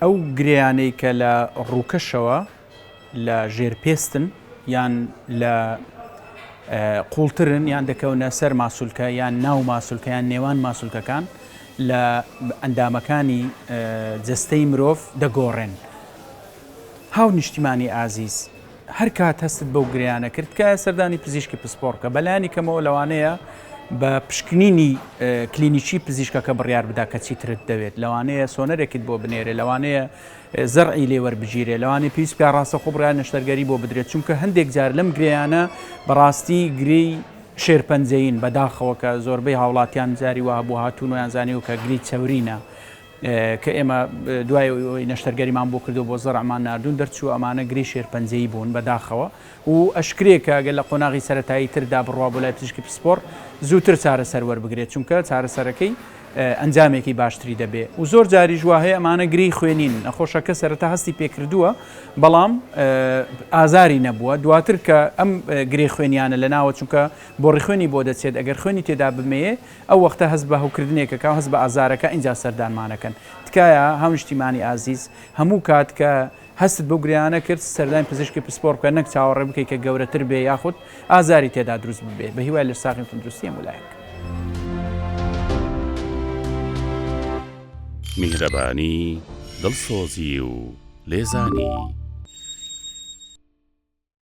ئەو گرێیانەی کە لە ڕووکەشەوە لە ژێر پێستن یان لە قوڵترن یان دەکەونە سەر ماسولکە یان ناو ماسولکە یان نێوان ماسولکەکان لە ئەندامەکانی جەستەی مرۆڤ دەگۆڕێن. هاونیشتیمانی ئازیز هەر کات هەستت بەو گرێیانە کرد تکایە سەردانی پزیشکی پسپۆڕ بکە بەلایەنی کەمەوە لەوانەیە بە پشکنینی کلینیکی پزیشکەکە بڕیار بدا کە چیترت دەوێت لەوانەیە سۆنەرێکت بۆ بنێرێ لەوانەیە زەرعی لێ وەربگیرێ لەوانەیە پێویست بکا ڕاستەخۆ بڕیار نەشتەرگەری بۆ بدرێت چونکە هەندێک جار لەم گرێیانە بەڕاستی گرێی شێرپەنجەیین بەداخەوە کە زۆربەی هاوڵاتیان جاری وا هەبوو هاتوون و یان زانیوە کە گرێی چەورینە کە ئێمە دوای ئەوەی نەشتەرگەریمان بۆ کردو بۆ زەرعمان ناردوون دەرچوو ئەمانە گرێی شێرپەنجەیی بوون بەداخەوە و ئەشکرێ کە گەر لە قۆناغی سەرەتایی تردا بڕوا بۆ لای پزیشکی پسپۆڕ زووتر چارەسەر وەربگرێت چونکە چارەسەرەکەی ئەنجامێکی باشتری دەبێ و زۆر جاریش وا هەیە ئەمانە گرێی خوێنین نەخۆشەکە سەرەتا هەستی پێکردووە بەڵام ئازاری نەبووە دواتر کە ئەم گرێ خوێنیانە لە ناوە چونکە بۆڕی خوێنی بۆ دەچێت ئەگەر خوێنی تێدا بمێ ئەو وەختە هەست بە هەوکردنێکەکە هەست بە ئازارەکە ئینجا سەردانمانەکەن تکایە هاونیشتیمانی ئازیز هەموو کات کە هەستت بەو گرێیانە کرد سەردانی پزیشکی پسپۆڕ بکە نەک چاوەڕێ بکەیت کە گەورەتر بێ یاخود ئازاری تێدا دروست ببێ بە هیوای لەشساغی و تەندروستی هەموو لایەک. میهرەبانی، دڵسۆزی و لێزانی.